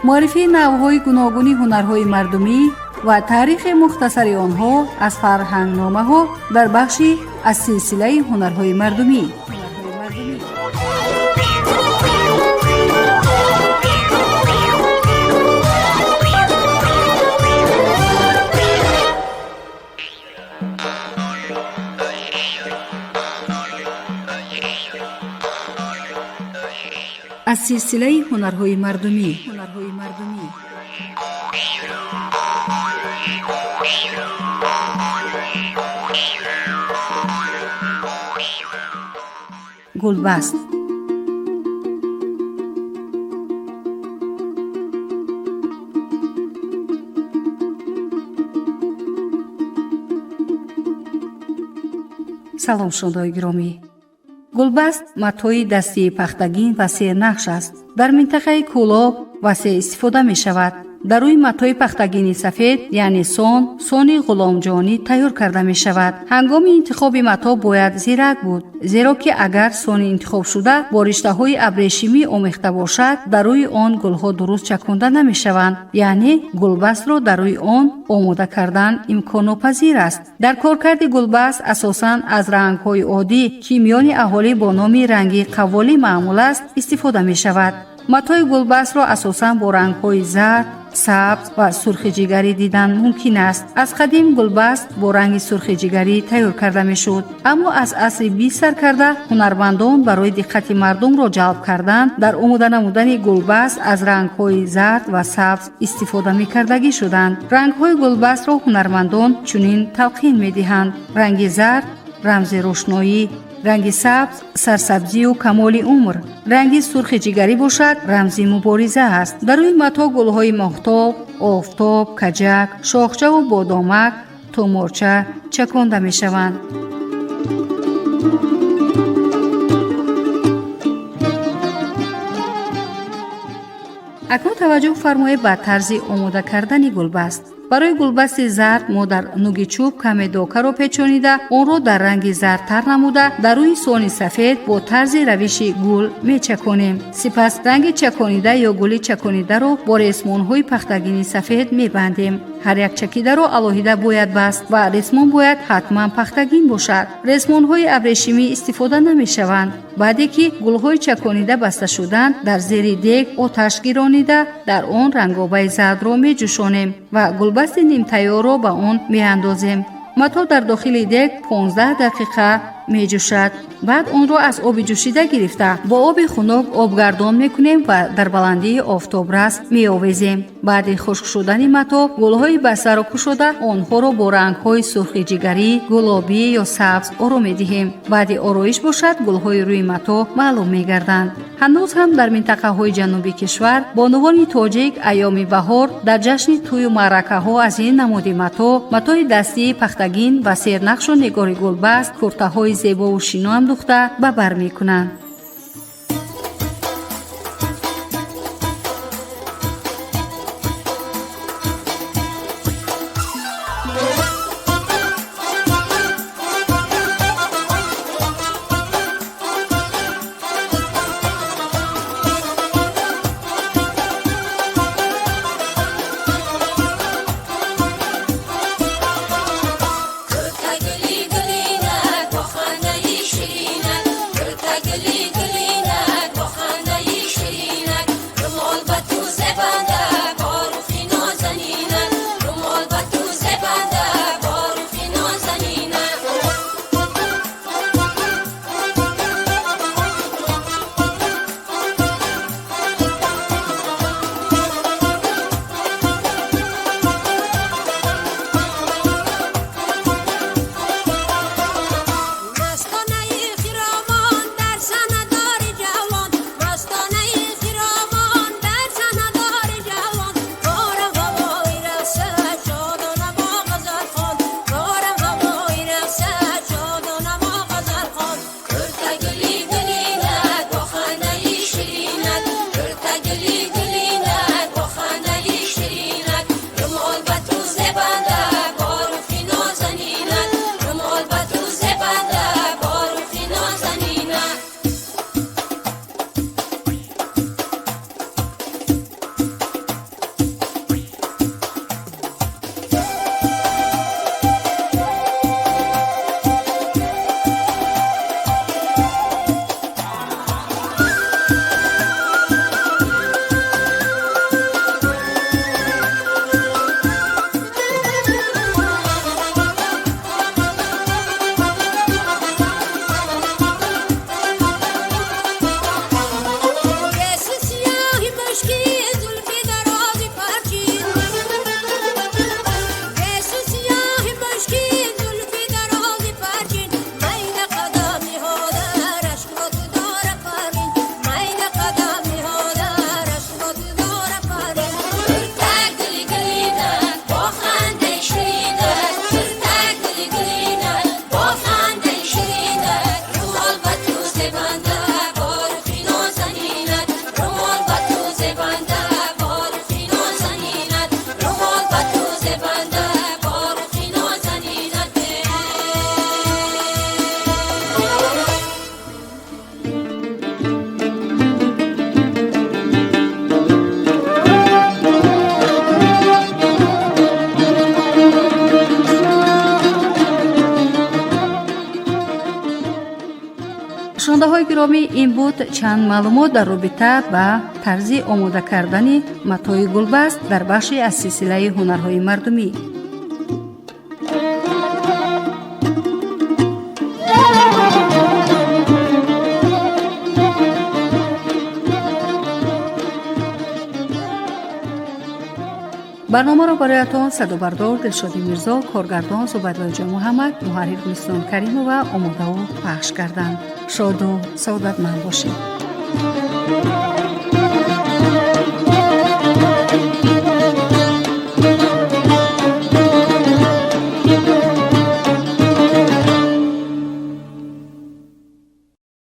Муаррифии навъҳои гуногуни ҳунарҳои мардумӣ ва таърихи мухтасари онҳо аз фарҳангномаҳо дар бахши аз силсилаи ҳунарҳои мардумӣ. Аз силсилаи ҳунарҳои мардумӣ. Гулбаст. Салом, шунавандаои гиромӣ. Гулбаст матои дастии пахтагин ва сернақш аст. Дар минтақаи Кӯлоб васеъ истифода мешавад. Дар рӯи матои пахтагини сафед, яъне сон, сони ғуломҷонӣ тайёр карда мешавад. Ҳангоми интихоби мато бояд зирак буд, зеро ки агар сони интихобшуда бо риштаҳои абрешимӣ омехта бошад, дар рӯи он гулҳо дуруст чаконда намешаванд, яъне гулбастро дар рӯи он омода кардан имконнопазир аст. Дар коркарди гулбаст асосан аз рангҳои оддӣ, ки миёни аҳолӣ бо номи ранги қавволӣ маъмул аст, истифода мешавад. Матои гулбастро асосан бо рангҳои зард, сабз ва сурхи ҷигарӣ дидан мумкин аст. Аз қадим гулбаст бо ранги сурхи ҷигарӣ тайёр карда мешуд, аммо аз асри бист сар карда ҳунармандон барои диққати мардумро ҷалб кардан дар омода намудани гулбаст аз рангҳои зард ва сабз истифода мекардагӣ шуданд. Рангҳои гулбастро ҳунармандон чунин талқин медиҳанд: ранги зард рамзи рӯшноӣ, ранги сабз сарсабзию камоли умр, ранги сурхи ҷигарӣ бошад рамзи мубориза аст. Дар рӯи мато гулҳои моҳтоб, офтоб, каҷак, шохчаву бодомак, туморча чаконда мешаванд. Акнун таваҷҷӯҳ фармоед ба тарзи омода кардани гулбаст. Барои гулбасти зард мо дар нуги чӯб каме докаро печонида, онро дар ранги зардтар намуда, дар рӯи сони сафед бо тарзи равиши гул мечаконем. Сипас ранги чаконида ё гули чаконидаро бо ресмонҳои пахтагини сафед мебандем. Ҳар як чакидаро алоҳида бояд баст ва ресмон бояд ҳатман пахтагин бошад. Ресмонҳои абрешимӣ истифода намешаванд. Баъде ки гулҳои чаконида баста шуданд, дар зери дег оташ гиронида, дар он рангобаи зардро меҷӯшонем ва гулбасти нимтайёрро ба он меандозем. Мато дар дохили дег 15 дақиқа меҷӯшад. Баъд онро аз оби ҷӯшида гирифта, бо оби хунук обгардон мекунем ва дар баландии офтобрас меовезем. Баъди хушк шудани мато гулҳои бастаро кушода, онҳоро бо рангҳои сурхи ҷигарӣ, гулобӣ ё сабз оро медиҳем. Баъди ороиш бошад, гулҳои рӯи мато маълум мегарданд. Ҳанӯз ҳам дар минтақаҳои ҷануби кишвар бонувони тоҷик айёми баҳор дар ҷашни тӯю маъракаҳо аз ин намуди мато, матои дастии пахтагин ва сернақшу нигори гулбаст, куртаҳои зебову шиноам духта ба бар мекунанд. Гулинак, бо хандаи ширинак. Шунавандаҳои гиромӣ, ин буд чанд маълумот дар робита ба тарзи омода кардани матои гулбаст дар бахши аз силсилаи ҳунарҳои мардумӣ. Барномаро бароятон садобардор Дилшоди Мирзо, коргардон Зубайдуллоҷон Муҳаммад, муҳаррир Гулистон Каримова омодаву пахш карданд. Шоду саодатманд бошед.